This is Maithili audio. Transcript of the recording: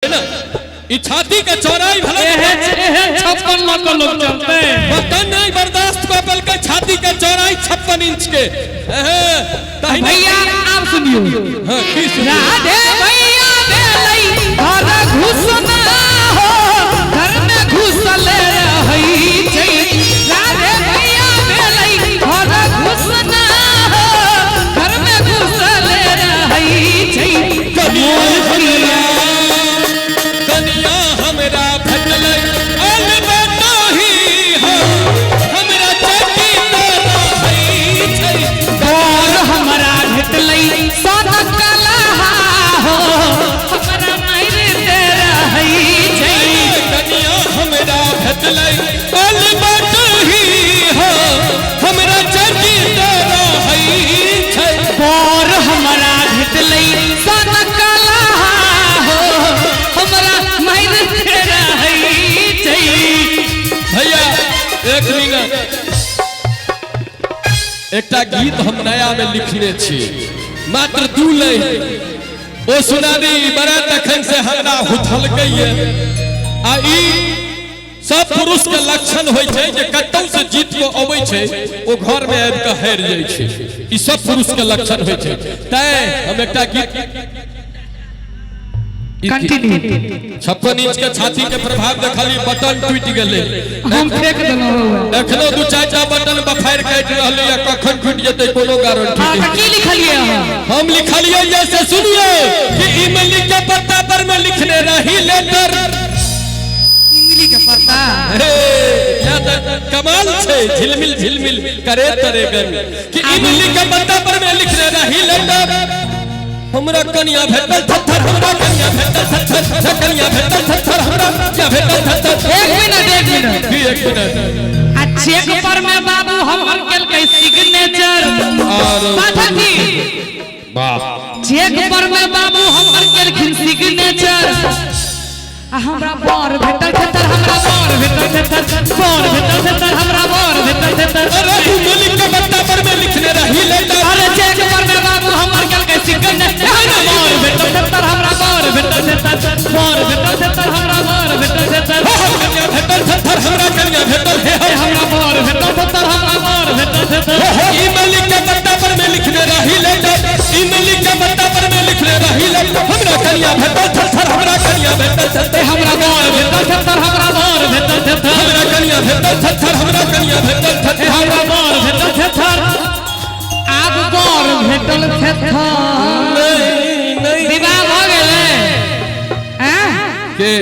ना ई छाती के चौड़ाई भले एहे 56 लाख के लोग चलते पता नहीं बर्दाश्त को पल के छाती के चौड़ाई 56 इंच के। एहे, तहिना भैया आप सुनियो। हाँ, की सुनियो? राधे भैया भेलै घर घुसना हो, घर में घुसल रहै छै। राधे भैया भेलै घर घुसना हो, घर में घुसल रहै छै। कनिया हमरा भेटलै अलबतही हो, हमरा चटी रहै छै। और हमरा भेटलै सन कलहा हो, हमरा मारिते रहै छै। कनिया हमरा भेटलै अलबतही हो, हमरा चटी रहै छै। और हमरा भेटलै सन कलहा हो, हमरा मारिते रहै छै। भैया एक मिनट, एकटा गीत हम नया में लिखने छी, मात्र 2 लाइन ओ सुना दी। बड़ा तखन से हमरा हुथलकै आ ई सब पुरुष के लक्षण होइ छै जे कतौ से जीत के अबै छै ओ घर में आबि के हारि जाइ छै। ई सब पुरुष के लक्षण होइ छै। तैं हम एकटा गीत कंटिन्यू। 56 इंच के छाती के प्रभाव देखली, बटन टूटि गेलै, हम फेंक देलहुँ। एखनो 2-4 टा बटन बफारि काटि रहलै या कखन टूटि जेतै कोनो गारंटी हाँ नहीं। तऽ की लिखलियै अहाँ? हम लिखलियै ये से सुनिए कि इमली के पत्ता पर में लिखने रही लेटर। इमली के पत्ता। हे, या तऽ कमाल छै, झिलमिल झिलमिल करे तरेगन कि इमली के पत्ता पर में लिखने रही लेटर। हमरा कनिया भेटल थत्थर, हमरा कनिया भेटल थत्थर, हमरा कनिया भेटल थत्थर, हमरा कनिया भेटल थत्थर। एक मिनट, एक मिनट। की एक मिनट? आ चेक पर में बाबू हमर केलकै सिग्नेचर। और पाठक जी वाह, चेक पर में बाबू हमर केलखिन सिग्नेचर। आ हमरा बर भेटल थत्थर, हमरा बर भेटल थत्थर, बर भेटल थत्थर, हमरा बर भेटल थत्थर। अरे इमली के पत्ता पर में लिखने रही लेटर। अरे चेक पर में बाबू हमर केलकै सिग्नेचर, हमरा बर भेटल थत्थर, हमरा बर भेटल थत्थर, बर भेटल थत्थर, हमरा बर भेटल थत्थर। हो, हो, कनिया भेटल थत्थर, हमरा कनिया भेटल हे हो। हमरा बर भेटल थत्थर, हमरा बर भेटल थत्थर। हो, हो, इमली के पत्ता पर में लिखने रही लेटर, इमली के पत्ता पर में लिखने रही लेटर, हमरा कनिया भेटल थत्थर, हमरा कनिया भेटल थत्थर, हमरा बर भेटल थत्थर, हमरा बर भेटल थत्थर, हमरा कनिया भेटल थत्थर, हमरा कनिया भेटल थत्थर, हमरा बर भेटल थत्थर। आब बर भेटल थत्थर। नहीं नहीं, विवाह भऽ गेलै? आँ? के